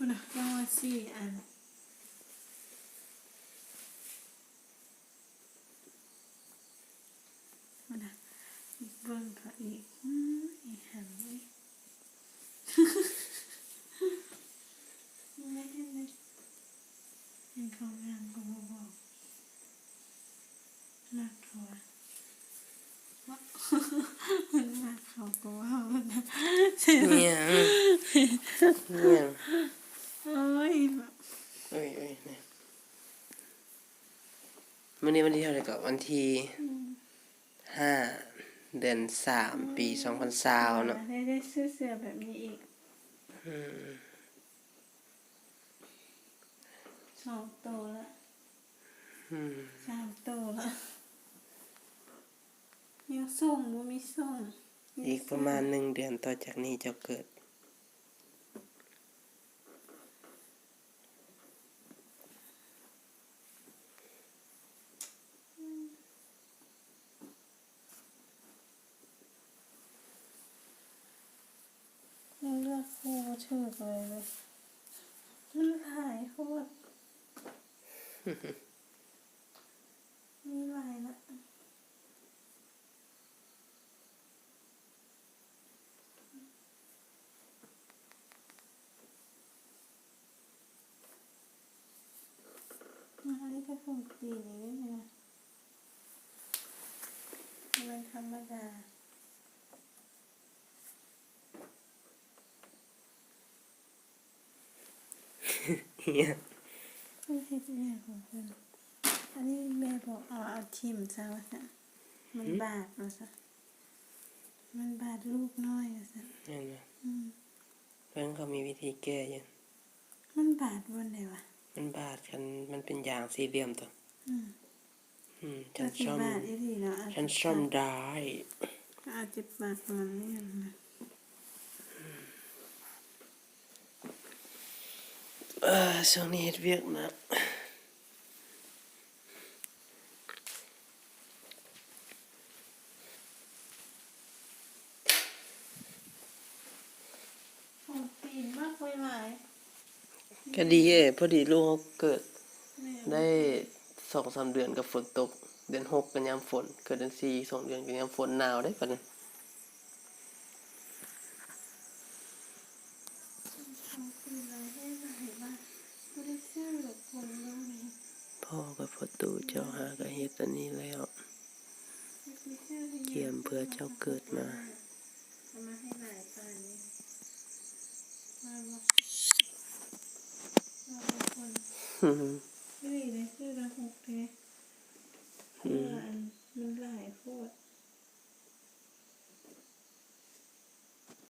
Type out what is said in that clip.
ພຸ້ນນະ ຍັງວ່າສີ່ອັນ. ພຸ້ນນະ ເບິ່ງເຂົາອີກ. ອືມ ອີຫຍັງນີ້? ເຫັນໄດ້ ເຫັນໄດ້ ເຫັນເຂົາງາມກໍບໍ່ບອກ. ມັກເຂົາວ່າ ມັກ ມັນມັກເຂົາກໍເວົ້ານະ. ຫຍັງ? ຫຍັງ? ໂອ້ຍ ເອີຍໆ ນີ້ ມື້ນີ້ວັນທີເທົ່າໃດເກາະ? ວັນທີ ອືມ ຫ້າ ເດືອນສາມ ອືມ ປີສອງພັນຊາວເນາະ. ໄດ້ ໄດ້ຊື້ເສື້ອແບບນີ້ອີກ ອືມ ສອງໂຕລະ ອືມ ສາມໂຕລະ. ຍັງສົ່ງ ບໍ່ມີສົ່ງ. ອີກປະມານໜຶ່ງເດືອນຕໍ່ຈາກນີ້ເຈົ້າເກີດ. ຍັງເລືອກຄູ່ບໍ່ຖືກເລີຍເວີຍ ມັນຫຼາຍໂພດ. ມີຫຼາຍລະ. ອັນນີ້ກະສົງຕີນອີກແລ້ວນະ ບໍ່ແມ່ນທຳມະດາ. ອີຫຍັງ? ເພິ່ນເຮັດອີຫຍັງຂອງເພິ່ນ? ອັນນີ້ແມ່ບອກເອົາ ເອົາຖິ້ມຊະວ່າຊັ້ນ ມັນ ຫື? ບາດວ່າຊັ້ນ ມັນບາດລູກນ້ອຍວ່າຊັ້ນ. ແມ່ນບໍ່? ອືມ ເພິ່ນກໍມີວິທີແກ້ຢູ່. ມັນບາດບ່ອນໃດວະ? ມັນບາດຄັນມັນເປັນຢາງສີ່ຫຼ່ຽມຕົວະ. ອືມ ອືມ ກະຊິບາດອີ່ຫຼີເນາະ ອາດ ຄັນສ້ອມໄດ້ ອາດຈະບາດມັນນີ້ນະ. ເອີ ຊ່ວງນີ້ເຮັດວຽກໜັກ. ຂອງຕີນມັກໄວ້ຫຼາຍ. ກະດີເດ ພໍດີລູກເຮົາເກີດ ແມ່ນ ໄດ້ສອງສາມເດືອນກະຝົນຕົກ ເດືອນຫົກກະຍາມຝົນ ເກີດເດືອນສີ່ ສອງເດືອນກະຍາມຝົນ ໜາວເດບັດນີ້. ພໍ່ກັບພໍ່ຕູ້ເຈົ້າຫາກະເຮັດອັນນີ້ແລ້ວ ກຽມເພື່ອເຈົ້າເກີດມາ. ອືມ ມັນຫຼາຍ